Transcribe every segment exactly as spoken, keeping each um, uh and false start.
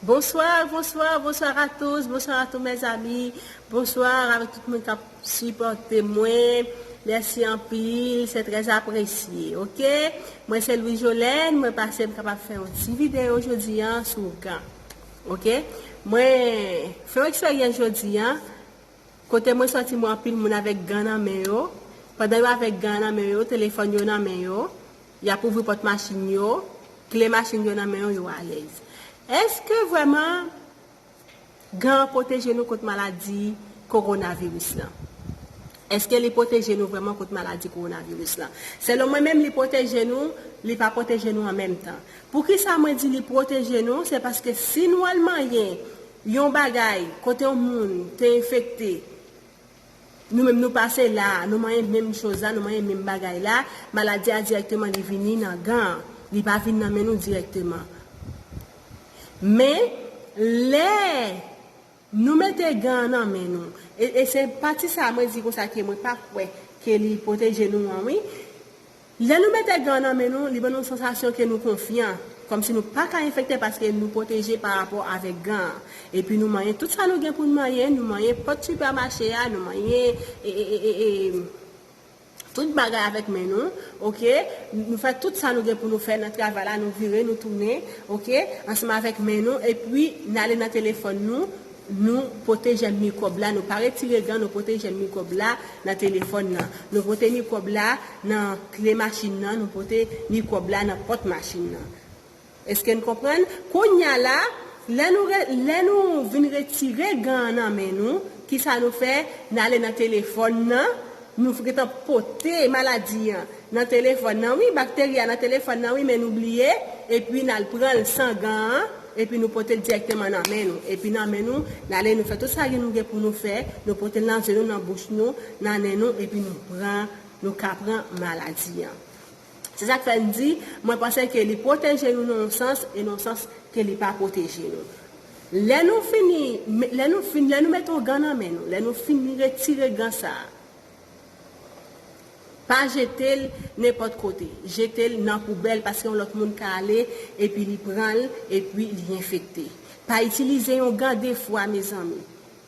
Bonsoir, bonsoir, bonsoir à tous, bonsoir à tous mes amis, bonsoir avec tout moun k ap sipòte mwen. Mèsi anpil, se trè apresye, oke? Mwen se Louis Jolène, mwen pase m kapab fè yon ti videyo jodi an sou gan, oke? Mwen fè yon eksperyans jodi an, kote mwen sòti mwen anpil moun avèk gan nan men yo, pandan yo avèk gan nan men yo, telefòn yo nan men yo, y ap ouvri pòt machin yo, kle machin yo nan men yo, yo alèz. Èske vrèman gan an pwoteje nou kont maladi kowonaviris lan? Èske li pwoteje nou vrèman kont maladi kowonaviris lan? Selon mwen menm, li pwoteje nou, li pa pwoteje nou an menm tan. Poukisa mwen di li pwoteje nou? Se paske si nou al manyen yon bagay kote yon moun te enfekte, nou menm nou pase la, nou manyen menm choz la, nou manyen menm bagay la, maladi a dirèkteman li vini nan gan an. Li pa vin nan men nou dirèkteman. Men, lè nou mete gan an nan men nou, e, e se pati sa a mwen di konsa ke mwen pa kwè ke li pwoteje nou an, wi. Lè nou mete gan an nan men nou, li ban nou sansasyon ke nou konfyan, kòmsi nou pa ka enfekte paske nou pwoteje pa rapò avèk gan an. Epi nou manyen tout sa nou gen pou nou manyen, nou manyen pòt sipèmache a, nou manyen, e, e, e, e, e, tout bagay avèk men nou, oke? Nou fè tout sa nou gen pou nou fè nan travay la, nou vire, nou tounen, oke? Ansanm avèk men nou, epi n ale nan telefòn nou, nou pote jèm mikwòb la, nou pa retire gan, nou pote jèm mikwòb la nan telefòn nan. Nou pote mikwòb la nan kle machin nan, nou pote mikwòb la nan pòt machin nan. Èske n konprann? Kounye a la, lè nou, re, lè nou vin retire gan an nan men nou, kisa nou fè? N ale nan telefòn nan, nou gentan pote maladi an nan telefòn nan, wi, bakteri a nan telefòn nan, wi, men nou bliye, epi n al pran l san gan an, epi nou pote l dirèkteman nan men nou. Epi nan men nou, n ale, nou fè tout sa nou gen pou nou fè, nou pote l nan zye nou, nan bouch nou, nan nen nou, epi nou pran, nou ka pran maladi an. Se sa k fè m di, mwen panse ke li pwoteje nou nan yon sans, e nan yon sans ke li pa pwoteje nou. Lè nou fini, lè nou fin, lè nou mete yon gan nan men nou, lè nou fini retire gan sa a, pa jete l nenpòt kote. Jete l nan poubèl paske yon lòt moun ka ale epi li pran l epi li enfekte. Pa itilize yon gan de fwa, mezanmi.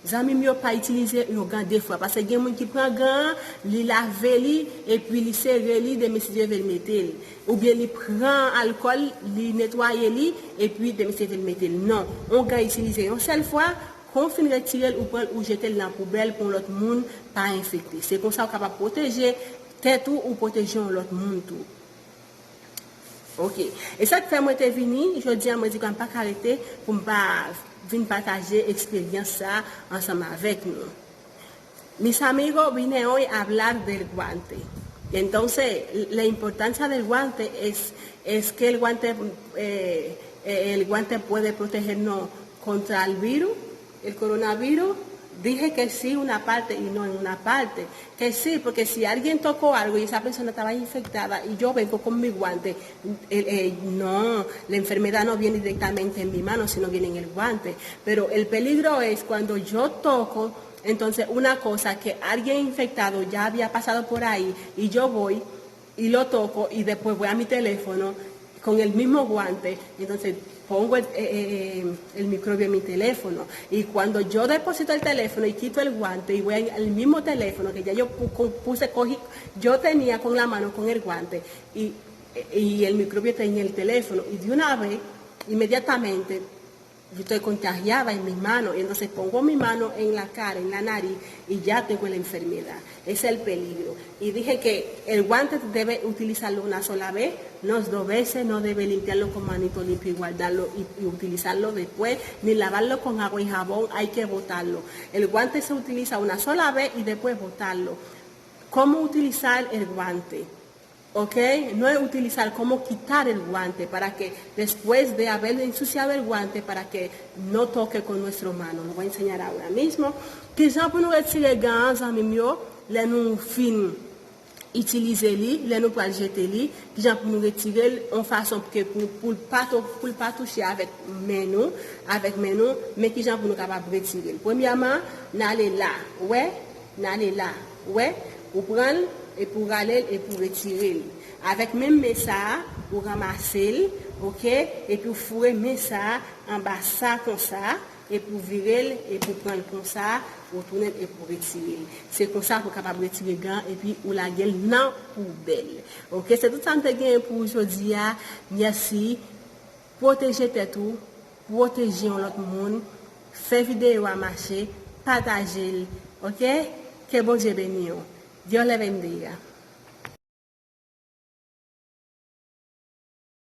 Zanmi m yo, pa itilize yon gan de fwa, paske gen moun ki pran gan an, li lave li, epi li sere li, demen si Dye vle l mete l. Oubyen li pran alkòl, li netwaye li, epi demen si Dye vle l mete l. Non, yon gan itilize yon sèl fwa, kon w fin retire l, ou pran l, ou jete l nan poubèl pou yon lòt moun pa enfekte. Se konsa w kapab pwoteje tèt ou, ou pwoteje yon lòt moun tou. Oke. E sa k fè mwen te vini, jodi a mwen di ke m pa ka rete pou m pa vin pataje eksperyans sa a ansanm avèk nou. Mis amigos, vine hoy a hablar del guante. Entonces, la importancia del guante es, es que el guante, eh, eh, el guante puede protegernos contra el virus, el coronavirus. Dije que sí una parte y no en una parte. Que sí, porque si alguien tocó algo y esa persona estaba infectada y yo vengo con mi guante, el, eh, no, la enfermedad no viene directamente en mi mano, sino viene en el guante. Pero el peligro es cuando yo toco, entonces una cosa que alguien infectado ya había pasado por ahí y yo voy y lo toco y después voy a mi teléfono con el mismo guante, entonces pongo el, eh, eh, eh, el microbio en mi teléfono. Y cuando yo deposito el teléfono y quito el guante y voy al mismo teléfono que ya yo pu-, con-, puse, cogí, yo tenía con la mano con el guante y, y el microbio está en el teléfono. Y de una vez, inmediatamente, yo estoy contagiada en mis manos. Y entonces pongo mi mano en la cara, en la nariz, y ya tengo la enfermedad. Es el peligro. Y dije que el guante debe utilizarlo una sola vez, no dos veces, no debe limpiarlo con manito limpio y guardarlo y, y utilizarlo después, ni lavarlo con agua y jabón, hay que botarlo. El guante se utiliza una sola vez y después botarlo. ¿Cómo utilizar el guante? ¿Ok? No es utilizar, cómo quitar el guante para que después de haber ensuciado el guante para que no toque con nuestra mano. Lo voy a enseñar ahora mismo. Kijan pou nou retire gan an, zanmi m yo, lè nou fin itilize li, lè nou pral jete li, kijan pou nou retire l yon fason pou ke pou, pou l pa tou, pou l pa touche avèk men nou, avèk men nou, men kijan pou nou kapab retire l. Premyèman, n ale la, ou wè, n ale la, ou wè, ou pran l, epi w rale l, epi w retire l. Avèk menm men sa a, ou ranmase l, Ok, epi w foure men sa anba sa konsa, epi w vire l, epi w pran l konsa, w tounen l epi w retire l. Se konsa pou w kapab retire gan epi w lage l nan poubèl. Ok, se tout sa m te genyen pou w jodi a. Mèsi. Pwoteje tèt ou, pwoteje yon lòt moun, fè videyo a mache, pataje l. Ok, ke Bondye beni w. Dios le bendiga.